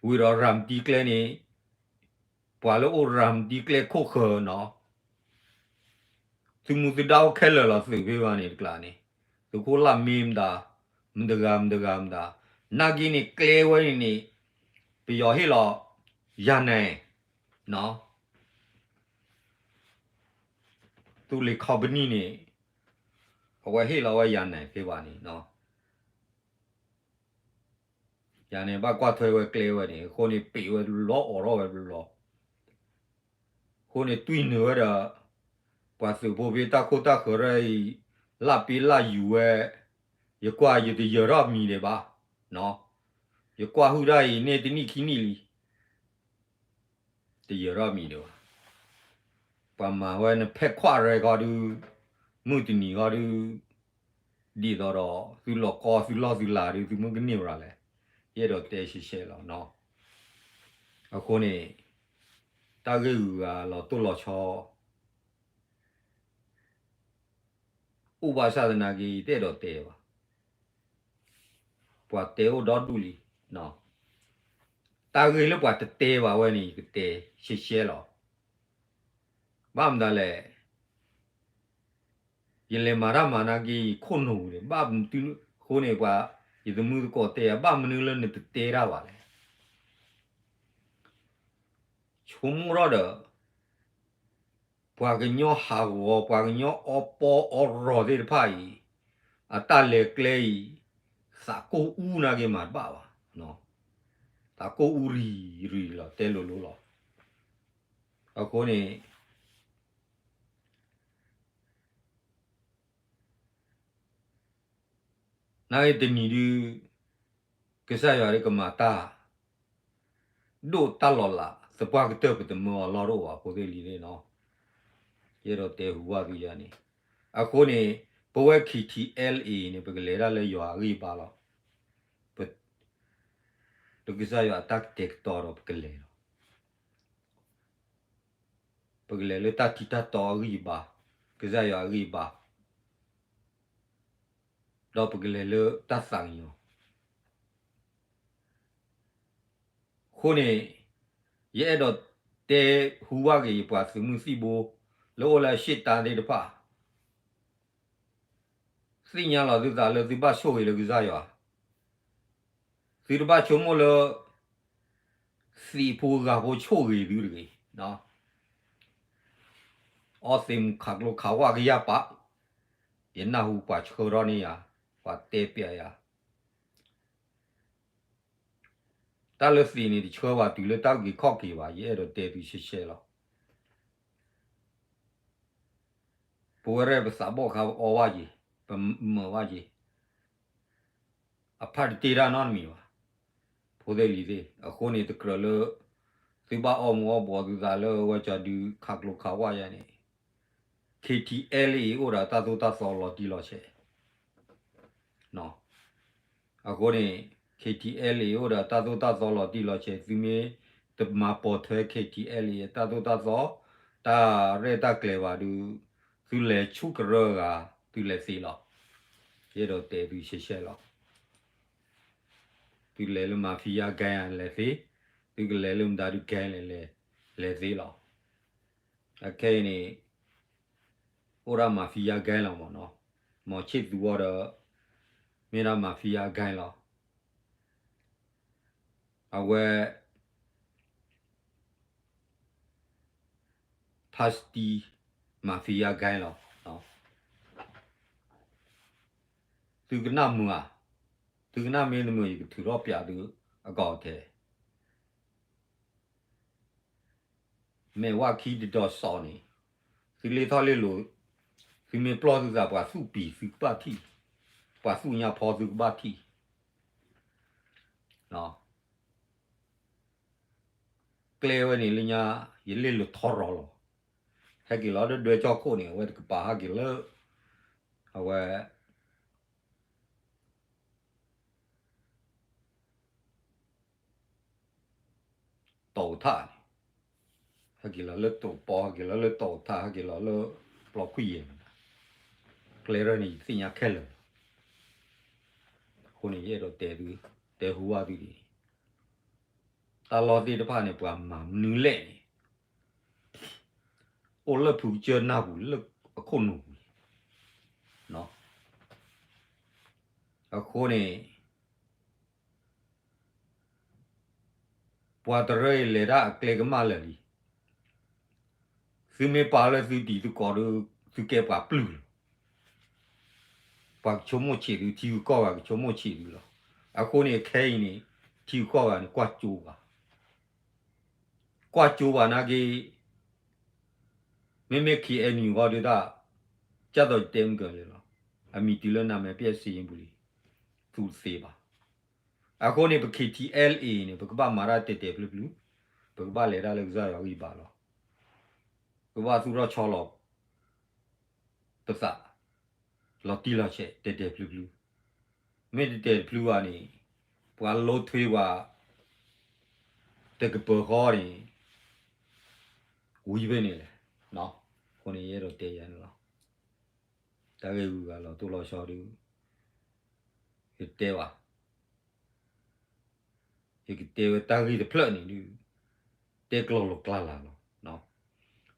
ဝံၤဒီးရၤမတံကျဲန့ၣ် ပှၤလၢအိၣ်ရၤမတံကျဲခိၣ်ဃၢၤနီၤ သုးမုၢ်သုးဒါအိၣ်ခဲလၢာ်လီၤ သုးဖဲဘၣ်န့ၣ်တကျါန့ၣ် သုးခိၣ်လၢ်မ့ၢ်မတၤ မတဂၤမတဂၤမတၤ နာ်က့န့ၣ် ကျဲဝဲန့ၣ်န့ၣ် ပယီၤဟ့ၣ်လီၤ ယၤနဲၣ် သူလ့ၤ company န့ၣ် အဝဲဟ့ၣ်လီၤဝဲယၤနဲၣ်ဖဲဘၣ်န့ၣ် ယၤန့ၣ် ဘၣ်ကွၢ်ထွဲဝဲကျဲဝဲန့ၣ် အဃိန့ၣ် ပ့းဝဲတဘျီ အိးထီၣ်ဝဲတဘျီ အဃိန့ၣ် တွံၢ်နုာ်ဝဲဒီး ပှၤသုးဖိဖဲတၢ်ခိၣ်တၢ်ဃၢၤရၢအံၤ လၢပ့လၢယူၤဝဲ ယကွၢ်ယတယၢၤထီၣ်မံၤဒံးဘၣ် ယကွၢ်ဟုၣ်တၢ်အံၤန့ၣ်တနံၣ်ခံနံၣ်လံ တယၢၤထီၣ်မံၤဒံးဘၣ်. ပှၤမၤဝဲနဖဲခွးရဲခီဒုး မုၢ်တနံၤခီဒုး ဒ်သိးဒီး သုလီၢ်ကီသုလီၢ်သုလၤဒုး သုမုၢ်ကန့ၢ်ဘၣ်လဲၣ် ယအဲၣ်ဒိးတဲရှဲရှဲလီၤနီၤ. အဃိန့ၣ် တၢ်ဂ့ၢ်ဂုၤဂၤလီၤတိၢ်လီၤဆီ အိၣ်ဘၣ်ဆၣ်သနာ်က့ ယတအဲၣ်ဒိးတဲဘၣ်. ပှၤတဲအိၣ်ဒီဒူၣ်လံ. တၢ်ဂ့ၢ်လၢပှၤတတဲဘၣ်ဝဲန့ၣ် ယကတဲရှဲရှဲလီၤ. ဘၣ်မတၤလဲၣ်, ယလဲၤမၤတၢ်မၤနာ်က့ ယခိၣ်နူာ်န့ၣ် ဘၣ်မနုၤအဃိန့ၣ် ပှၤ ယသမုၢ်သကိးတဲယၤ ဘၣ်မနုၤလၢနတတဲတၢ်ဘၣ်လဲၣ်. ဆိကမိၣ်ထီၣ်ဒီး ပှၤကညီဟးဂီၤ ပှၤကညီအီပီအီရီၤသ့ၣ်တဖၣ်အံၤ အတၢ်လဲၤကျဲအံၤ သးကိၢ်အူနာ်က့မၤတဘၣ်ဘၣ်. သးကိၢ်အူရံၤရံၤလီၤ တဲလိၤလိၤလီၤ. အဃိန့ၣ် နာ်က့တနံၤဒုး ကစၢ်ယွၤဒုးကမၤတၢ် ဒိၣ်တၢ်လီၤလး သပှၢ်ကတၢၢ်ပတမၢအီၤလီၢ်တအိၣ်ဘၣ် ဖိသ့ၣ်လံၤသ့ၣ်နီၤ. ယအဲၣ်ဒိးတဲဟူးဝၣ်သုယၤန့ၣ် အဃိန့ၣ် ပဝဲ K T L A န့ၣ် ပကလဲၤဒၣ်လၢယွၤအဂံၢ်အဘါလီၤ. ပ, လၢကစၢ်ယွၤအတၢ်ကတဲာ်ကတီၤဒီးပကလဲၤလီၤ. ပကလဲၤလၢတၢ်ထံတၢ်တီအဂံၢ်အဘါ, ကစၢ်ယွၤအဂံၢ်အဘါ, ဒီးပကလဲၤလၢတၢ်သးကညီၤ အဃိန့ၣ် ယအဲၣ်ဒိးတဲဟူဘၣ်က့ၤယပှၤသုးမုၢ်သံၣ်ဘိ လၢအိၣ်လၢအရှေ့တန်းသ့ၣ်တဖၣ်, သ့ၣ်ညါလီၤသုသးလၢသုဘၣ်ဆိၣ်ဂ့ၤလၢကစၢ်ယွၤ, သုတဘၣ်ဆိကမိၣ်လၢ သံးဖိဂၤဖိဆိၣ်ဂ့ၤသုတဂ့ၤ. အီသံးမူးခးကျိခးဝၣ်ကယၢ်ပာ်, ယနၢ်ဟူပှၤဆှၢထီၣ်န့ၢ်ယၤ, ပှၤတဲပျးယၤ တၢ်လၢသံးန့ၣ် တဆှၢဘၣ်တုၤလၢတၢ်အုၣ်က့ၤခီၣ်က့ၤဘၣ်, ယအဲၣ်ဒိးတဲသုရှဲရှဲလီၤ. ပဝဲဒၣ်ပသးဘီၣ်ခါပအီဘၣ်က့ၤ, ပမုာ်ဘၣ်က့ၤ, အဖးတတ့တၢ်နီတမံၤဘၣ်, ဖိသ့ၣ်လံၤသ့ၣ်. အဃိန့ၣ် တကြၢးလၢ သုဘၣ်အီမူးအီဘှီသုသးလၢဝဲကၠီဒုခးကျိခးဝၣ်ယၤန့ၣ် K T L A အိၣ်ဒီးတၢ်သိၣ်တၢ်သီလီၤတံၢ်လီၤဆဲး အဃိန့ၣ် K T L A အိၣ်ဒီးတၢ်သိၣ်တၢ်သီလီၤတံၢ်လီၤဆဲး, သုမ့ၢ်တမၤပိာ်ထွဲ K T L A အတၢ်သိၣ်တၢ်သီ တၢ်ရဲၣ်တၢ်ကျဲၤဘၣ်ဒီး သုလဲၤဆူၣ်ကရၢဂၤ သုလဲၤသ့လီၤ. ယအဲၣ်ဒိးတဲသုရှဲရှဲလီၤ. သုလဲၤလၢ mafia gang လဲၤသ့, သုကလဲၤလၢမတၤဒု gang လဲၤ, လဲၤသ့လီၤ. အခဲအံၤန့ၣ် အိၣ်ဒၣ် mafia gang လီၤမ့ၢ်နီၤ, မီၤဆ့ၣ်သူဝီဒီး မ့ၢ်ဒၣ် mafia gang လီၤ. အဝဲ ဖါစတံ mafia gang လီၤ. သုကနၣ်မုာ်ဧါ, သုကနၣ်မ့ၢ်တမုာ် ယကထုးထီၣ်ပျးသုအကီၢ်ထဲ မဲာ်ဝၣ်ခံတဒီးစီၤန့ၣ် သုလ့ထီၣ်လ့လိၤ, သုမ့ၢ်ပျီၢ်သုသး ပှၤသူၣ်ပံၤသုကဘၣ်ထံၣ်, ပှၤသူၣ်ညါဖီသုကဘၣ်ထံၣ်. ကျဲဝဲန့ၣ်လၢညါ ယလ့လိၤထီရီၤလီၤ. ဟဲက့ၤလီၤလၢဒွဲကၠီၣ်ခိၣ်န့ၣ် အဝဲတကပၤဟဲက့ၤလၢ အဝဲ တီၣ်ထၣ်န့ၣ်, ဟဲက့ၤလီၤလၢတီၣ်ပီ, ဟဲက့ၤလီၤလၢတီၣ်ထၣ်, ဟဲက့ၤလီၤလၢပျီခွံယဲၢ်န့ၣ်, ကျဲရဲၣ်န့ၣ် ယသ့ၣ်ညါခဲလၢာ်လီၤ. အဃိန့ၣ် ယအဲၣ်ဒိးတဲသု, တဲဟူဘၣ်သုဒ်န့ၣ်, တၢ်လီၢ်သ့ၣ်တဖၣ်န့ၣ် ပှၤမၤမနုၤလဲၣ်န့ၣ် အိၣ်လၢဖုကစၢၢ်နၢ်ပူၤလၢအခိၣ်နူာ်ပူၤန့ၣ် အဃိန့ၣ် ပှၤတရၢအံၤလဲၤတၢ်အကျဲကမၣ်လၢာ်လံ. သုမ့ၢ်ပာ်လၢသုတံၤသကိးဒီး သုကဲပှၤပျုၢ်လီၤ. ပှၤကဆိကမိၣ်ဆံးသု, ထံဂုၤကီၢ်ဂၤကဆိကမိၣ်ဆံးသုလီၤ. အဃိန့ၣ် အခဲအံၤန့ၣ် ထံဂုၤကီၢ်ဂၤန့ၣ် ကွၢ်ကၠိဘၣ် ကွၢ်ကၠိဘၣ်နာ်က့ မ့မ့ၢ် K N U ဃီဒုးတၢ် ကၢ်သိးယတဲမုၢ်ကၢၤလၢာ်လီၤ. အမံၤတုၤလၢနမဲာ်ပျဲၢ်စ့ယံပူၤလံ, သူတသ့ဘၣ်. အဃိန့ၣ် ပ K T L A န့ၣ် ပကဘၣ်မၤတၢ်တဲာ်တဲာ်ဖျုးဖျုး, ပကဘၣ်လဲၤတၢ်လၢကစၢ်ယွၤဂံၢ်ဘါလီၤ. ပကဘၣ်သူၣ်ထီၣ်ဆီလီၤ ပသး လီၤတံၢ်လီၤဆဲး တဲာ်တဲာ်ဖျုးဖျုး, မ့ၢ်တတဲာ်တဖျုးဘၣ်န့ၣ် ပှၤလိထွ့ပှၤ တကပၤဃီန့ၣ် ဝံၤဖဲန့ၣ်လဲၣ်. အဃိန့ၣ် ယအဲၣ်ဒိးတဲယၤန့ၣ်လီၤ. တၢ်ဂ့ၢ်ဂုၤဂၤလီၤတိၢ်လီၤဆီဒုး ယတဲဘၣ် ယကတဲဝဲတၢ်ဂ့ၢ်တဖျၢၣ်န့ၣ်ဒုး တဲကျီလီၤကျါလၢ်လီၤ.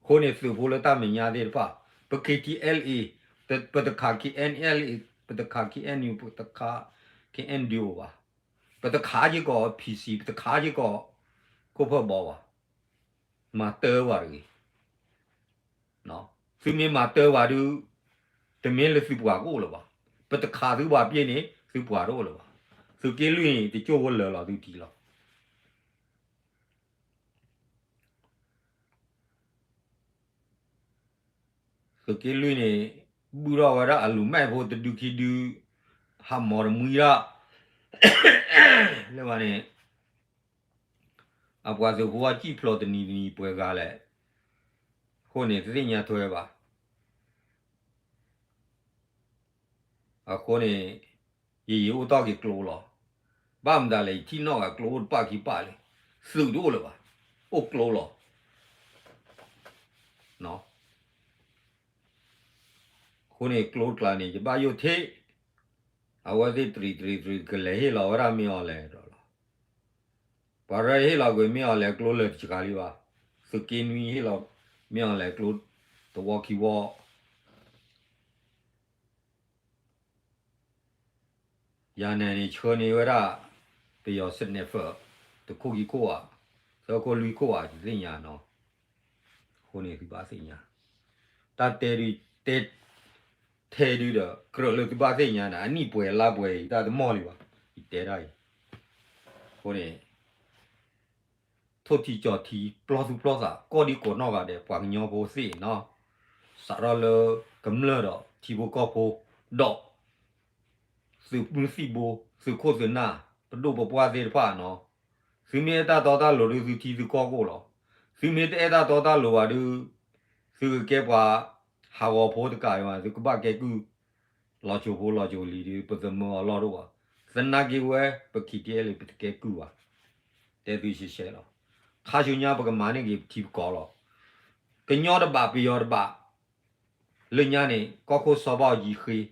အဃိန့ၣ် သုးဖိလၢတၢ်မဲာ်ညါသ့ၣ်တဖၣ် ပ K T L A ပတခး K N L A ပတခး K N U ပတခး K N D O ဘၣ်. ပတခးက့ၤကီး P C ပတခးက့ၤကီး ခိၣ်ဖၢၣ်ဘီဘၣ်. မၤတၢ်ပှၤတဂ့ၤ သုမ့ၢ်မၤတၢ်ပှၤဒုး တမ့ၢ်လၢသုပှၤကအိၣ်လၢၤဘၣ်. ပတခးသုပှၤပျ့န့ၣ် သုပှၤတအိၣ်လၢၤဘၣ်. သုးက့လွံၢ်န့ၣ် တကၠိၢ်ဖိလၢာ်လီၤသုထံလီၤ. သုးက့လွံၢ်န့ၣ် ဘုၣ်ထီၣ်ဝဲဒၣ်အလူၤမဲာ်ဖိတဒုခံဒု ဟးမီၤတမှံဒၣ် လၢဘၣ်န့ၣ် အပှၤသုးဖိအစံၣ်ဖျိးတနံၤတနံၤပှဲၤဂၤလဲၣ်. အဃိန့ၣ် တသ့ၣ်ညါထွဲဘၣ်. အဃိန့ၣ် ယယံာ်အိၣ်တီၢ်က့ၤကျိလီၤ. ဘၣ်မတၤလဲၣ် ယထံၣ်နီၣ်ဂၤကျိအိၣ်တပၣ်ခံပၣ်လံ, သုးတအိၣ်လၢၤဘၣ်, အိၣ်ကျိလီၤ. အဃိန့ၣ်ကျိတကျါန့ၣ် ယဘၣ်ယိၣ်ထံၣ်, အဝဲသ့ၣ်တရံးတရံးတရံး ကလဲၤဟ့ၣ်လီၤဝဲဒၣ်မ့ၢ်အီၤလဲၤဒီးလီၤ. ပှၤရဲဟ့ၣ်လီၤကွံာ်မ့ၢ်အီၤလဲၤကျိလၢာ်တစှၤလံဘၣ်, သုးက့နွံဟ့ၣ်လီၤမ့ၢ်အီၤလဲၤကျိ သဝီခံဝီ ယၤနဲၤန့ၣ်ဆှၢန့ၢ်ဝဲဒၣ် ပယီၤ sniper တခိၣ်ခံခိၣ်ဧါ, သၢခိၣ်လွံၢ်ခိၣ်ဧါ ယသ့ၣ်ညါနီၤ. အဃိန့ၣ်သုဘၣ်သ့ၣ်ညါ, တၢ်တဲဒုးတဲ ထဲဒုးဒီး ကြၢးလၢသုဘၣ်သ့ၣ်ညါန့ၣ် အနံၣ်ပှဲၤလါပှဲၤအံၤ တၢ်တမီၢ်လံဘၣ်, ယတဲဒၣ်အံၤ. အဃိန့ၣ် ထိၣ်ထံကၠီၣ်ထံ ပျီသူၣ်ပျီသး ကီၢ်ဒံကီၢ်နီၢ်ဂၤဒဲး ပှၤကညီဖိသ့ၣ်နီၤ, စးထီၣ်လၢကမျၢၢ်ဒီးထံဖိကီၢ်ဖိ ဒီး သုးမုၢ်သံၣ်ဘိ သုးခိၣ်သုးနၢ် ပဒိၣ်ပပှၢ်သ့ၣ်တဖၣ်နီၤ, သုမ့ၢ်အဲၣ်တၢ်တီတၢ်လိၤဒုး သုထံသုကီၢ်ကအိၣ်လီၤ. သုမ့ၢ်တအဲၣ်တၢ်တီတၢ်လိၤဘၣ်ဒုး သုကကဲပှၤဟးဂီၤဖိတကးဒံးဘၣ်, သုကဘၣ်ကဲကုၢ် လီၤစိၤဖိလီၤစိၤလံၤဒုး ပသမၢအီၤလီၢ်ဒိၣ်ဘၣ်. သနာ်က့ဝဲ ပ ခံထံအဲလ့ ပတကဲကုၢ်ဘၣ်, တဲသုရှဲရှဲလီၤ. ခါဆူညါပကမၤန့ၢ်က့ၤပထံပကီၢ်လီၤ. ကညီတဘၣ်ပယီၤတဘၣ်, လၢညါန့ၣ် ကီၢ်ခိၣ်စီၤဘၣ်အူကၠံ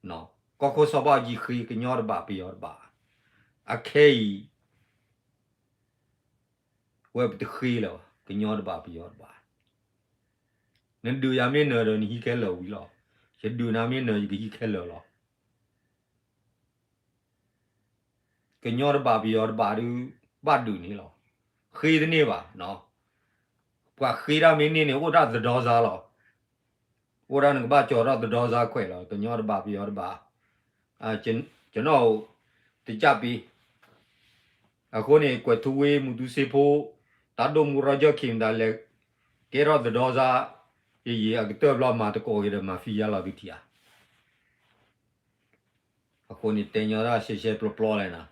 ဃ့ ကီၢ်ခိၣ်စီၤဘၣ်အူကၠံဃ့ ကညီတဘၣ်ပယီၤတဘၣ်, အခဲအံၤ ဝဲပတဃ့လၢၤဘၣ် ကညီတဘၣ်ပယီၤတဘၣ်. နဒုးယၤမ့ၢ်နၢၤဒီးနဟံးခဲလၢာ်ဝံၤလီၤ. ယဒုးနၤမ့ၢ်နၢၤ ယကဟံးခဲလၢာ်လီၤ. ကညီတဘၣ်ပယီၤတဘၣ်ဒုး ဘၣ်ဒုးန့ၣ်လီၤ. ဃ့တန့ၢ်ဘၣ်, ပှၤဃ့တၢ်မ့ၢ်န့ၢ်န့ၣ် အိၣ်ဒၣ်သဒီစါလီၤ. အိၣ်ဒၣ်နကဘၣ်ကၠီၤထီၣ်သဒီစါခွဲးလီၤ. ကညီတဘၣ်ပယီၤတဘၣ်, ကနီၣ်အိၣ်တကၢ်ပ့, အဃိန့ၣ် ကွဲးထူဝ့ မူတူစ့ဖိ တၢ်ဒိၣ်မူ Roger Khin မတၤလဲၣ် ကဲထီၣ်သဒီစါ, ယယံာ်အကတၢၢ်ဘျီမၤတကိးက့ၤဒီးမၤဖံယါလီၤသုထံၣ်ဧါ. အဃိန့ၣ်တဲညီတၢ်ရှဲရှဲပျီပျီလဲၣ်နၤ,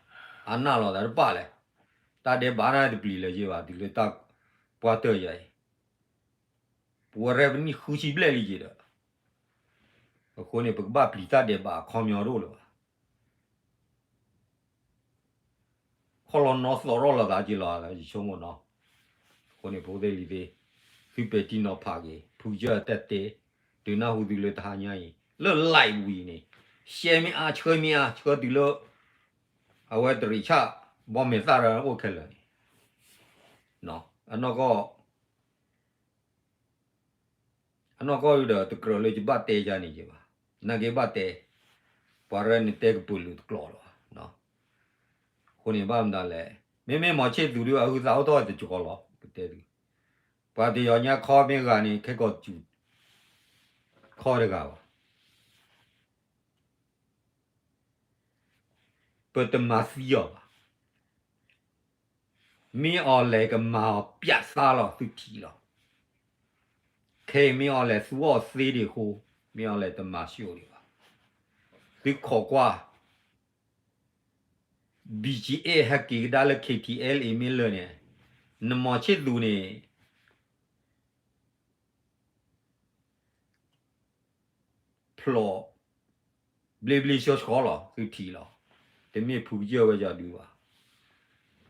အနၢ်လီၤသးတပၣ်လဲၣ်. တၢ်ဒဲးဘးန့ၣ်တပျံၤလၢၤယ့ဘၣ် တုၤလၢတၢ်ပှၢ်တၢၢ်ယၤအံၤ, ပဝဲရဲပနံၣ်ဃုဆံဘျဲၣ်လံယ့ဒီး, အဃိန့ၣ် ပကဘၣ်ပျံၤတၢ်ဒဲးဘးအခီပညီတအိၣ်လၢၤဘၣ်. ခီလီၤနီၢ်သီၣ်ထီၣ်လိာ်သးက့ၤလီၤ ယဆိကမိၣ်နီၤ. အဃိန့ၣ် ဖိသ့ၣ်လံၤသ့ၣ်, သုပဲာ်ထံနီၤဖးက့ၤ ဖုကစၢၢ်တၢ်တဲ, ဒုးနၢ်ဟူသုလၢတဟါညါအံၤ လၢ live ဝံၤန့ၣ်, ရှဲမ့ၢ်အါ ဆှၢမ့ၢ်အါ ဆှၢတုၤလၢ အဝဲတရံးဆၣ် ဘီမဲာ်သၣ်ဒီးအိၣ်ခဲလၢာ်န့ၣ်, အနီၢ်ကီၢ် အနီၢ်ကီၢ်ဒုဒီးတကြၢးလၢယဘၣ်တဲယၤန့ၣ်ယဘၣ်, နာ်က့ဘၣ်တဲ, ပှၤရဲန့ၣ်တဲကပုာ်လုာ်တကျိးလီၤ. အဃိန့ၣ်ဘၣ်မတၤလဲၣ်, မ့မ့ၢ်မီၤဆ့ၣ်သူးဒု အဟုသးအိၣ်ထီၣ်တကီၤလီၤ ကတဲဒု, ပှၤတယီၤညါခီမ့ၢ်ဂၤန့ၣ် ခဲကီၢ်စူၤ ခီတဂၤဘၣ်. ပတမၤသံအီၤဘၣ်. မ့ၢ်အီၤလဲၣ်ကမၤအီၤပျးသါလီၤ သုထံၣ်လီၤ. ခဲအံၤမ့ၢ်အီၤလဲၣ်သူအီၤသ့ဒံးအဃိ, မ့ၢ်အီၤလဲၣ်တမၤဆူၣ်ဒံးဘၣ်. သုခိးကွၢ် BGF ဟဲက့ၤကဒါလၢ KTLA မ့ၢ်လၢာ်န့ၣ်, နမီၤဆ့ၣ်သူးန့ၣ် ဖျိး ဘျ့ဘျ့ဆှီဆှီလီၤ သုထံၣ်လီၤ. တမ့ၢ်ဖုကစၢၢ်ဝဲယၤဒုဘၣ်.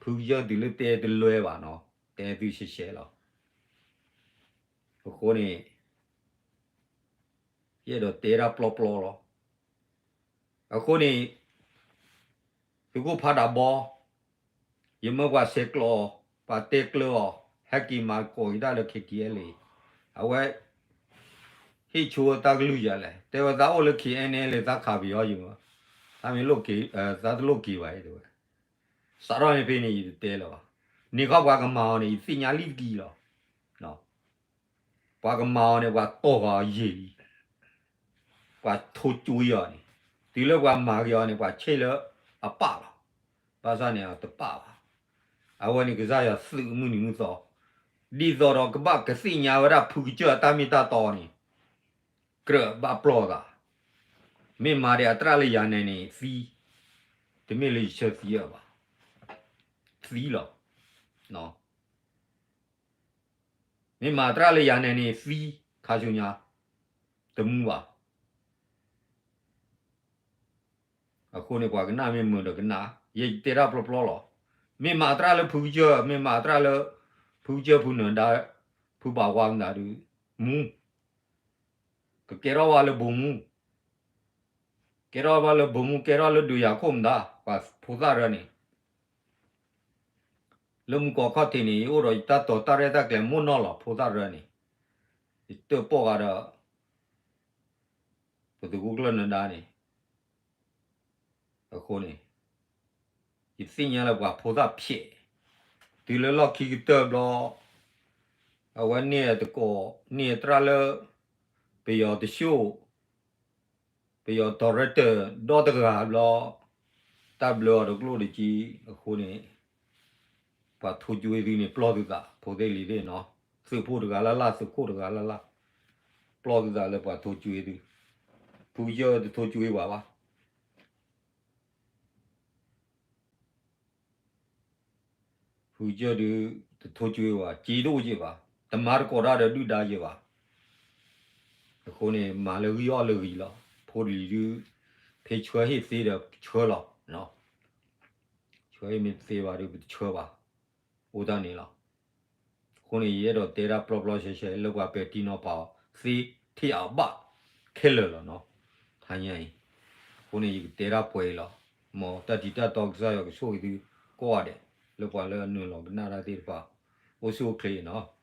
ဖုကစၢၢ်တုၤလၢတဲတလွဲဘၣ်နီၤ, တဲသုရှဲရှဲလီၤ. အဃိန့ၣ် ယအဲၣ်ဒိးတဲဒၣ်ပျီပျီလီၤ. အဃိန့ၣ် သုးခိၣ်ဖးဒးဘီ ယမၢပှၤဆဲးကျိးအီၤ, ပှၤတဲကျၢၤအီၤ, ဟဲက့ၤမၤကိးက့ၤတၢ်လၢ KTLA, အဝဲ ဟ့ၣ်ဆိတၢ်ကလုၢ်ယၤလဲၣ်, တဲဝဲသးအိၣ်လၢ KNLA သးခးပယီၤယံၤမး, သးမ့ၢ်လိၣ်က့ၤ, သးတလိၣ်က့ၤဘၣ်တဲဝဲ, စးထီၣ်န့ၣ်ဖဲန့ၣ် ယတတဲလၢၤဘၣ်. န့ၣ်ခီပှၤကမၤအီၤန့ၣ် ယသ့ၣ်ညါလံတက့ၢ်လီၤ. ပှၤကမၤအီၤန့ၣ် ပှၤတီၢ်ဃာ်အီၤယံာ်လံ, ပှၤထိကၠွံအီၤန့ၣ်, တုၤလၢပှၤမၤက့ၤအီၤန့ၣ် ပှၤဆ့ၣ်လၢအပၢ်လီၤ. ဘၣ်ဆၣ်န့ၣ်အတပၢ်ဘၣ်. အဝဲန့ၣ်ကစၢ်ယွၤသုးမုၢ်နံၤမုၢ်သီ, ဒ်သိးဒီးကဘၣ်ကသ့ၣ်ညါဝဲဒၣ်ဖုကစၢၢ်အတၢ်မ့ၢ်တၢ်တီန့ၣ်, ကြၢးဘၣ်ပျီၢ်သး, မ့ၢ်မၤဒီးအသရၣ်လၢယၤနဲန့ၣ်သံ, တမ့ၢ်လၢယဆၢသံအီၤဘၣ်, သံလီၤ. မ့ၢ်မၤသရၣ်လၢယၤနဲန့ၣ်သံ, ခါဆူညါ, တမူဘၣ်. အဃိန့ၣ် ပှၤကနၣ်မ့ၢ်မုာ်ဒီးကနၣ်, ယဲယတဲတၢ်ပျီပျီလီၤ. မ့ၢ်မၤတြၢ်လၢဖုကစၢၢ်, မ့ၢ်မၤတြၢ်လၢ ဖုကစၢၢ်ဖုနၢၤဒါ, ဖုဘၣ်ဝါမတၤဒုး, မူ, ကကဲထီၣ်ဝဲလၢဘိမူ, ကဲထီၣ်ဝဲလၢဘိမူ, ကဲထီၣ်လၢဒုးယၤခိၣ်မတၤ, ပှၤဖိသၣ်ရၢန့ၣ် လၢမူကီၢ်ခီၣ်ထံးန့ၣ် ယအိၣ်ဒီးယတၢ်တီၤတၢ်ရဲၣ်တၢ်ကျဲၤမိၢ်နီၢ်လီၤ, ဖိသၣ်ရၢန့ၣ်, ယတၢၣ်ပီၢ်ဂၤဒီး ပသုးခိၣ်ကျၢၢ်နၢၤဒါန့ၣ်, အဃိန့ၣ် ယသ့ၣ်ညါလၢပှၤဖိသၣ်ဖျဲး, တုၤလၢလီၢ်ခံကတၢၢ်ဘျီ, အဝဲန့ၢ်တကိး, န့ၢ်တြၢ်လၢ ပယီၤတၡိၣ်, ပယီၤတီၤရဲၣ်တၢၢ်ဒီတဂၤဘျီ, တၢ်ဘျၢအီၤတကျိၣ်တက့ၢ်, အဃိန့ၣ် ပှၤထိၣ်ကွံာ်သုန့ၣ် ပျီၢ်သုသး, ဖိသ့ၣ်လံၤသ့ၣ်နီၤ, သုးဖိတဂၤလၢ်လၢ်, သုးခိၣ်တဂၤလၢ်လၢ်, ပျီၢ်သုသးလၢပှၤထိၣ်ကွံာ်သု, ဖုကစၢၢ်တထိၣ်ကွံာ်ပှၤဘၣ်. ဖုကစၢၢ်ဒုး တထိၣ်ကွံာ်ဘၣ်, စ့တအိၣ်က့ၤဘၣ်, တမၤတကိးတၢ်ဒီးဒုၣ်ဒါက့ၤဘၣ်. အဃိန့ၣ် မၤလၢဂံၢ်အီၣ်လၢဂံၢ်လီၤ. ဖိလံၤဒုး ဖဲဆှၢဟ့ၣ်သ့ဒီးဆှၢလီၤ, ဆှၢဟ့ၣ်မ့ၢ်တသ့ဘၣ်ဒီး ပတဆှၢဘၣ်, အိၣ်တၢ်န့ၣ်လီၤ. အဃိန့ၣ် ယအဲၣ်ဒိးတဲတၢ်ပျီပျီဆှဲဆှဲ လၢပှၤပဲာ်တံၢ်နီၤဖးအီၤသ့ထံၣ်အဘၣ်ခဲလၢာ်လီၤနီၤ, ဟါညါအံၤ. အဃိန့ၣ် ယကတဲတၢ်ပှဲၤအံၤလီၤ. မ်တၢ်တံၤတၢ်တီကစၢ်ယွၤကဆိၣ်ဂ့ၤသုကိးဂၤဒဲး, လၢပှၤလၢအနုာ်လီၤကနၣ်တၢ်သ့ၣ်တဖၣ်, အိၣ်ဆူၣ်အိၣ်ချ့နီၤ.